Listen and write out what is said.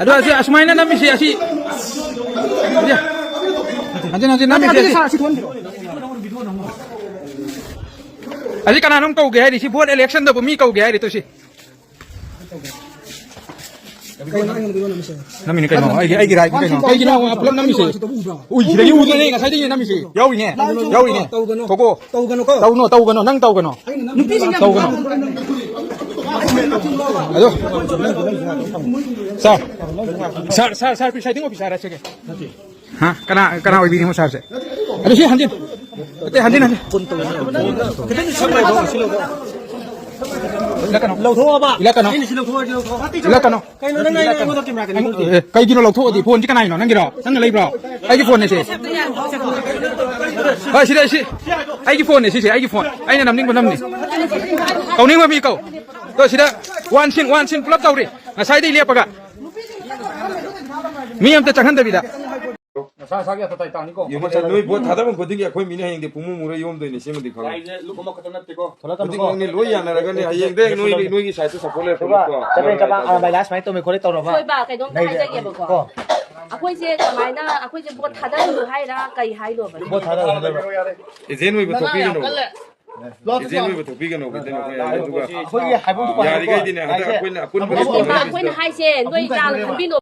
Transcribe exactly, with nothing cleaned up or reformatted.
ꯑꯗꯣ ꯑꯁꯤ ꯑꯁꯨꯃꯥꯏꯅ ꯅꯝꯃꯤꯁꯦ ꯑꯁꯤ, ꯍꯟꯖꯤꯟ ꯍꯟꯖꯤꯟ ꯅꯝꯃꯤꯁꯦ ꯑꯁꯤ꯫ ꯑꯁꯤ ꯀꯅꯥꯅꯣꯝ ꯀꯧꯒꯦ ꯍꯥꯏꯔꯤ? ꯁꯤ ꯚꯣꯠ ꯏꯂꯦꯛꯁꯟꯗꯕꯨ ꯃꯤ ꯀꯧꯒꯦ ꯍꯥꯏꯔꯤ ꯇꯧꯁꯤ꯫ ꯅꯝꯃꯤꯅꯤ ꯀꯩꯅꯣ, ꯑꯩꯒꯤ, ꯑꯩꯒꯤ ꯔꯥꯏꯠꯅꯤ ꯀꯩꯅꯣ꯫ ꯀꯩꯒꯤꯅꯣ ꯄꯨꯂꯞ ꯅꯝꯃꯤꯁꯦ? ꯎꯏ, ꯁꯤꯗꯒꯤ ꯎꯗ꯭ꯔꯦꯅꯦ, ꯉꯁꯥꯏꯗꯒꯤ ꯅꯝꯃꯤꯁꯦ꯫ ꯌꯥꯎꯔꯤꯅꯦ, ꯌꯥꯎꯔꯤꯅꯦ꯫ ꯇꯧꯒꯅꯨ꯫ ꯊꯣꯛꯑꯣ꯫ ꯇꯧꯒꯅꯨꯀꯣ꯫ ꯇꯧꯅꯣ, ꯇꯧꯒꯅꯣ, ꯅꯪ ꯇꯧꯒꯅꯣ꯫ ꯅꯨꯄꯤꯁꯤꯡ ꯌꯥꯝ ꯇꯧꯒꯅꯣ꯫ ꯑꯗꯣ, ꯁꯥꯔ, ꯁꯥꯔ, ꯁꯥꯔ, ꯁꯥꯔ, presiding officer ꯍꯥꯏꯁꯤꯒꯦ꯫ ꯍꯥ? ꯀꯅꯥ, ꯀꯅꯥ ꯑꯣꯏꯕꯤꯔꯤꯅꯣ ꯁꯥꯔꯁꯦ? ꯑꯗꯨ ꯁꯤ ꯍꯟꯖꯤꯟ-, ꯅꯠꯇꯦ, ꯍꯟꯖꯤꯟ, ꯍꯟꯖꯤꯟ꯫ ꯂꯧꯊꯣꯛꯑꯕ? ꯏꯜꯂꯛꯀꯅꯣ꯫ ꯑꯩꯅ ꯁꯤ ꯂꯧꯊꯣꯛꯑꯗꯤ ꯂꯧꯊꯣꯛꯑꯣ꯫ ꯏꯜꯂꯛꯀꯅꯣ꯫ ꯀꯩꯅꯣ ꯅꯪ ꯑꯩꯉꯣꯟꯗ camera ꯀꯩꯅꯣ? ꯑꯦ, ꯀꯩꯒꯤꯅꯣ ꯂꯧꯊꯣꯛꯑꯗꯤ? ꯐꯣꯟꯁꯤ ꯀꯅꯥꯏꯅꯣ? ꯅꯪꯒꯤꯔꯣ? ꯅꯪꯅ ꯂꯩꯕ꯭ꯔꯣ? ꯑꯩꯒꯤ ꯐꯣꯟꯅꯦ ꯁꯤ꯫ ꯍꯣꯏ, ꯁꯤꯗ ꯁꯤ꯫ ꯑꯩꯒꯤ ꯐꯣꯟꯅꯦ ꯁꯤꯁꯦ, ꯑꯩꯒꯤ ꯐꯣꯟ꯫ ꯑꯩꯅ ꯅꯝꯅꯤꯡꯕ ꯅꯝꯅꯤ꯫ ꯀꯧꯅꯤꯡꯕ ꯃꯤ ꯀꯧ꯫ ꯑꯗꯣ ꯁꯤꯗ one scene, one scene ꯄꯨꯂꯞ ꯇꯧꯔꯤ꯫ ꯉꯁꯥꯏꯗꯩ ꯂꯦꯞꯄꯒ꯫ ꯃꯤ ꯑꯝꯇ ꯆꯪꯍꯟꯗꯕꯤꯗ꯫ ꯅꯁꯥ ꯅꯁꯥꯒꯤ ꯑꯇꯇꯥꯏ ꯇꯥꯅꯤꯀꯣ꯫ ꯌꯦꯡꯉꯣ, ꯅꯣꯏ ꯚꯣꯠ ꯊꯥꯗꯕ ꯈꯨꯗꯤꯡꯒꯤ ꯑꯩꯈꯣꯏ ꯃꯤꯅ ꯍꯌꯦꯡꯗꯤ ꯄꯨꯡꯃꯨ ꯃꯨꯔ ꯌꯣꯝꯗꯣꯏꯅꯤ, ꯁꯤꯃꯗꯤ ꯈꯪꯉꯨ꯫ ꯂꯥꯏꯁꯦ ꯂꯨꯞ ꯑꯃꯈꯛꯇ ꯅꯠꯇꯦꯀꯣ꯫ ꯊꯣꯛꯂꯛꯀꯅꯨꯀꯣ꯫ ꯈꯨꯗꯤꯡꯃꯛꯅꯤ ꯂꯣꯏ ꯌꯥꯅꯔꯒꯅꯤ꯫ ꯍꯌꯦꯡꯗꯩ ꯅꯣꯏ, ꯅꯣꯏꯒꯤ sideꯇ support ꯂꯩꯔꯛꯀꯅꯨꯀꯣ꯫ ꯆꯠꯄꯩ ꯆꯄꯥꯛ, ꯑꯥ, ꯚꯥꯏ, ꯂꯥꯁ ꯁꯨꯃꯥꯏꯅ ꯇꯧꯃꯤ ꯈꯣꯠꯂꯤ ꯇꯧꯔꯕ? ꯍꯣꯏ ꯕꯥ, ꯀꯩꯅꯣꯝꯇ ꯂꯩꯔꯦ꯫ ꯍꯥꯏꯖꯒꯦꯕꯀꯣ꯫ ꯀꯣ꯫ ꯑꯩꯈꯣꯏꯁꯦ ꯀꯃꯥꯏꯅ, ꯑꯩꯈꯣꯏꯁꯦ ꯚꯣꯠ ꯊꯥꯗꯔꯨ ꯍꯥꯏꯔ ꯀꯩ ꯍꯥꯏꯅꯣꯕ? ꯚꯣꯠ ꯊꯥꯗꯔꯨ ꯍꯥꯏꯕ꯫ Agent ꯑꯣꯏꯕ ꯊꯣꯛꯄꯤꯒꯅꯨ꯫ Agent ꯑꯣꯏꯕ ꯊꯣꯛꯄꯤꯒꯅꯨ ꯀꯩꯗꯧꯅꯣ ꯑꯩꯈꯣꯏ ꯑꯗꯨꯒ ꯑꯩꯈꯣꯏꯒꯤ ꯍꯥꯏꯐꯝ ꯊꯣꯛꯄ ꯍꯥꯏꯕꯀꯣ꯫ ꯌꯥꯔꯤꯈꯩꯗꯤꯅꯦ ꯍꯟꯗꯛ ꯍꯥꯏꯁꯦ꯫ ꯑꯩꯈꯣꯏꯅ ꯑꯄꯨꯟꯕ ꯑꯩꯈꯣꯏ ꯏꯃꯥ, ꯑꯩꯈꯣꯏꯅ ꯍꯥꯏꯁꯦ ꯅꯣꯏ ꯌꯥꯝꯅ ꯈꯟꯕꯤꯅꯣ꯫